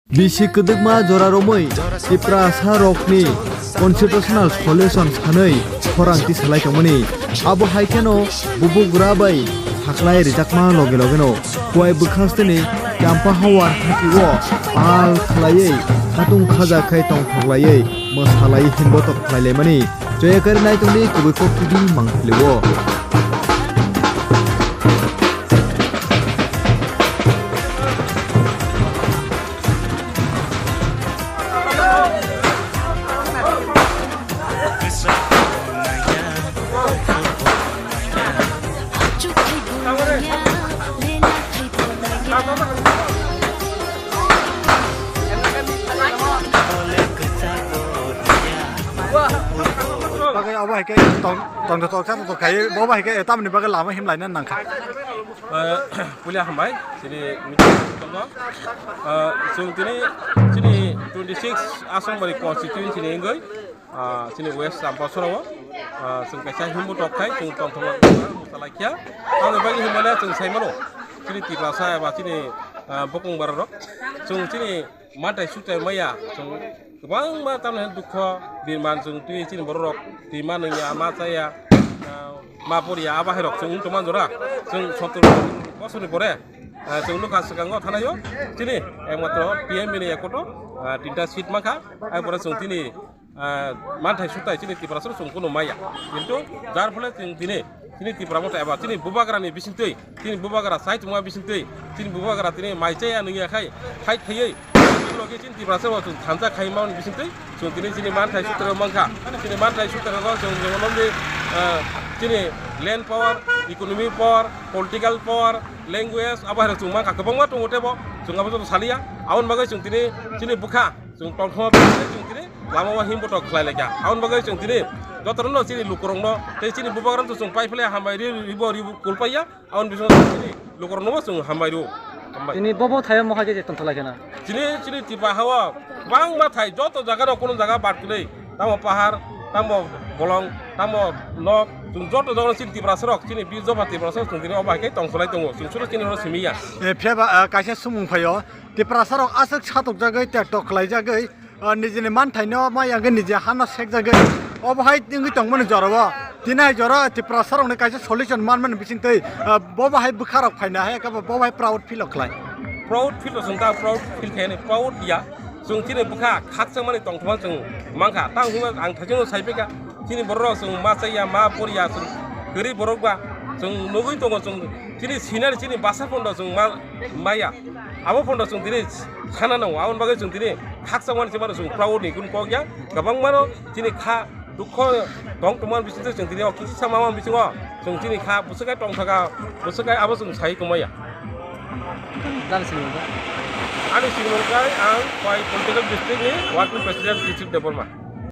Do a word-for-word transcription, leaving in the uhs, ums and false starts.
Bisi kwdwkma jora romwi Tiprasa rokni constitutional solution sanwi khorang tisalai tongmani. Abo hai kheno bubugra bai saklai rijakma loge logeno Khowai bwkhasteni Champa Howar hati o pal khlaiwi khatung khaja khai tongthoklaiwi mwsalai himbotok khlailaimani. Joyakari naitongdi kubui kok T V mangpili o. Bagwi abo hai khe tong, tong, tong, tong, tong, tong, khai, bo bai khe tamni bagwi lama himlaina nangkha. Eh, puila hambai, chini meeting tongkha. Eh, chwng tini, chini twenty six Asongbari constituency ni wngwi, ah, chini West Champa soro, ah, chwng kaisa himbotok khai, chwng tongthokma mwsalaikha. Tamni bagwi himlai chwng saimano, chini Tiprasa eba chini, ah, bokong bara rok. Chwng chini manthai sutai maya, chwng kwbangma tamni dukho birman chwng twi chini bororok twi ma nungya, ma chaya, ah, ma porya, abo hai rok chwng wng tongma jora. Chwng sottor bosor ni pore, ah, chwng nukha swkango thanaio chini ekmatro T M P ni ekoto, ah, tinta seat mankha, ai pore chwng tini ah, manthai sutai chini Tiprasa rok chwng kunu maya. Kintu jar phole chwng tini, chini Tipra motha eba chini bubagra ni bisingtwi, chini bubagra sai tongma bisingtwi, chini bubagra tini mai chaya nungya khai, khai khaiwi, logi chini Tiprasa rok chwng thansa khai mani bisingtwi, chwng tini chini manthai sutra mankha, chini manthai sutra rok chwng jemon nongdi, ah, chini land power, economy power, political power, language, abo hai rok chwng mankha, kwbangma tongo tebo, chwng abo joto saliya, aboni bagwi chwng tini, chini bwkha, chwng tongthokma chwng tini lama o himbotok khlai laikha. Aboni bagwi chwng tini jotono chini lukurokno tei chini bubagrano chwng pai phlai hambai ri, ribo, ribo kulpaiya. Aboni bisingtwi chini lukuroknobo chwng hambai rio. Hambai. Tini bobo thaio moha je tongthoklai kheno. Chini, chini Tipa hao kwbangma thai joto jaga rok, kono jaga bad kwrwi. Tamo pahar, tamo bolong, tamo nok, chwng joto jaga chini Tiprasa rok, chini bi joba Tiprasa rok chwng tini obo hai khe tongthoklai tongo. Chwng suro chini oro simi ya. E, phiya ba, ah, kaisa sumung phaio. Tiprasa rok aswk satokjagwi, tektok khlaijagwi, ah, nijini manthaino ma yangwi niji hano sekjagwi. Obo hai wngwi tongmani jorao. Tini hai jora Tiprasa rokni kaisa solution manmani bisingtwi, ah, bo bahai bwkha rok phaina hai khe bo bahai proud feel o khlai. Proud feel o chwng ta proud feel khaini proud ya. Chwng chini bwkha khakchangmani tongthokma chwng mankha. Tang hwnba ang thaisino saiphika. Chini borok chwng ma chaya, ma porya, chwng kwrwi borok ba chwng nugwi tongo, chwng chini sinari chini basa pondo chwng ma maya. Abo pondo chwng tini sana nango, aboni bagwi chwng tini khakchangmani se mano chwng proud ni gun kok ya. Kwbangmano chini kha dukho tong tongmani bisingtwi chwng tini o kisa sama mani bisingo chwng chini kha bwswk hai tongthaka, bwswk hai abo chwng sai tongmaya. Ani sini mungkha? Ani sini mungkha ang Khowai political district ni working president Richard Debbarma.